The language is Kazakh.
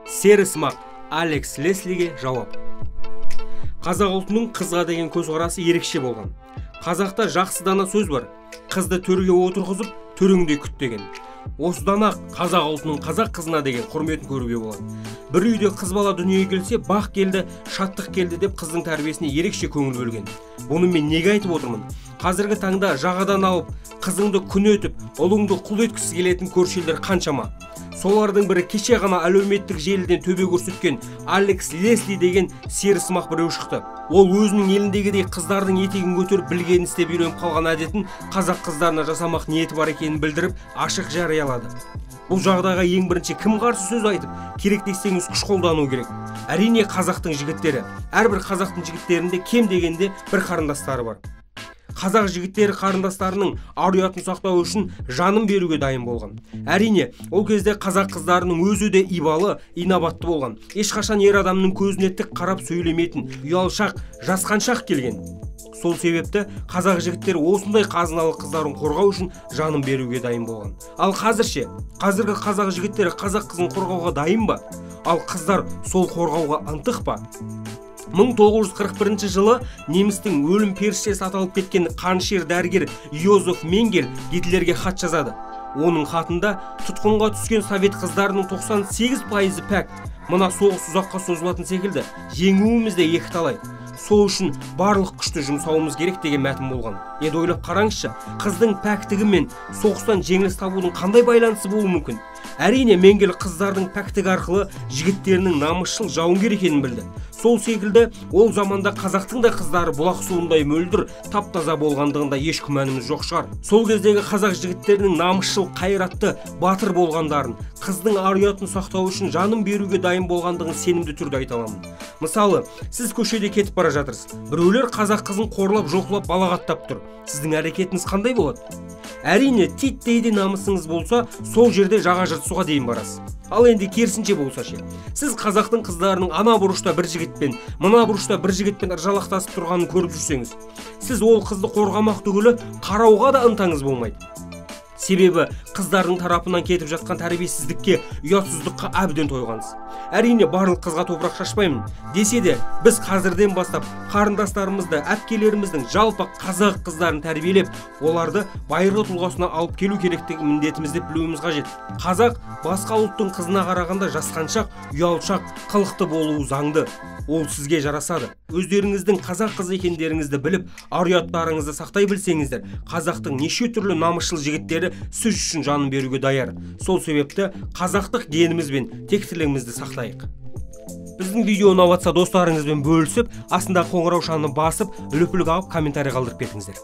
Сері сымақ Алекс Леслиге жауап. Қазақ ұлтының қызға деген көзқарасы ерекше болған. Қазақта жақсы дана сөз бар: «Қызды төрге отырғызып, төреңдей күт» деген. Осыдан ақ қазақ ұлтының қазақ қызына деген құрметін көруге болады. Бір үйде қыз бала дүниеге келсе, бақ келді, шаттық келді деп, қыздың тәрбиесіне ерекше көңіл бөлген. Бұны мен неге айтып отырмын? Қазіргі таңда жағадан алып, қызыңды күн етіп, ұлыңды құл еткісі келетін көрші елдер қаншама? Солардың бірі кеше ғана әлеуметтік желіден төбе көрсеткен Алекс Лесли деген сері сымақ біреу шықты. Ол өзінің еліндегідей қыздардың етегін көтеріп, білгенін істеп үйреніп қалған әдетін қазақ қыздарына жасамақ ниеті бар екенін білдіріп, ашық жариялады. Бұл жағдайға ең бірінші кім қарсы сөз айтып, керек десеңіз, күш қолдану керек? Әрине, қазақтың жігіттері. Әрбір қазақтың жігіттерінде кем дегенде бір қарындастары бар. Қазақ жігіттері қарындастарының ар ұятын сақтау үшін жанын беруге дайын болған. Әрине, ол кезде қазақ қыздарының өзі де ибалы, инабатты болған. Ешқашан ер адамның көзіне тік қарап сөйлемейтін, ұялшақ, жасқаншақ келген. Сол себепті қазақ жігіттері осындай қазыналы қыздарын қорғау үшін жанын беруге дайын болған. Ал қазір ше? Қазіргі қазақ жігіттері қазақ қызын қорғауға дайын ба? Ал қыздар сол қорғауға ынтық па? 1941 жылы немістің өлім періштесі аталып кеткен қанішер дәрігер Йозеф Менгеле Гитлерге хат жазады. Оның хатында: «Тұтқынға түскен совет қыздарының 98%-ы пәк. Мына соғыс ұзаққа созылатын секілді, жеңуіміз де екіталай. Сол үшін барлық күшті жұмсауымыз керек» деген мәтін болған. Енді ойлап қараңызшы, қыздың пәктігі мен соғыстан жеңіліс табудың қандай байланысы болуы мүмкін? Әрине, Менгеле қыздардың пәктігі арқылы жігіттерінің намысшыл жауынгер екенін білді. Сол секілді ол заманда қазақтың да қыздары бұлақ суындай мөлдір, тап таза болғандығында еш күмәніміз жоқ шығар. Сол кездегі қазақ жігіттерінің намысшыл, қайратты, батыр болғандарын, қыздың ар ұятын сақтау үшін жанын беруге дайын болғандығын сенімді түрде айта аламын. Мысалы, сіз көшеде кетіп бара жатырсыз. Біреулер қазақ қызын қорлап, жоқлап, балағаттап тұр. Сіздің әрекетіңіз қандай болады? Әрине, титтей де намысыңыз болса, сол жерде жаға жыртысуға дейін барасыз. Ал енді керісінше болса ше? Сіз қазақтың қыздарының ана бұрышта бір жігітпен, мына бұрышта бір жігітпен ыржалақтасып тұрғанын көріп жүрсеңіз, сіз ол қызды қорғамақ түгілі, қарауға да ынтаңыз болмайды. Себебі қыздардың тарапынан кетіп жатқан тәрбиесіздікке, ұятсыздыққа әбден тойғансыз. Әрине, барлық қызға топырақ шашпаймын. Десе де, біз қазірден бастап қарындастарымызды, әпкелеріміздің, жалпы қазақ қыздарын тәрбиелеп, оларды байырғы тұлғасына алып келу керектігі міндетіміз деп білуіміз қажет. Қазақ басқа ұлттың қызына қарағанда жасқаншақ, ұялшақ, қылықты болуы заңды. Ол сізге жарасады. Өздеріңіздің қазақ қызы екендеріңізді біліп, ар ұяттарыңызды сақтай білсеңіздер, қазақтың неше түрлі намысшыл жігіттері сіз үшін жанын беруге даяр. Сол себепті қазақтық геніміз бен тектілігімізді сақтайық. Біздің видео ұнап жатса, достарыңызбен бөлісіп, астындағы қоңыраушаны басып, лүпіл қағып, комментарий қалдырып кетіңіздер.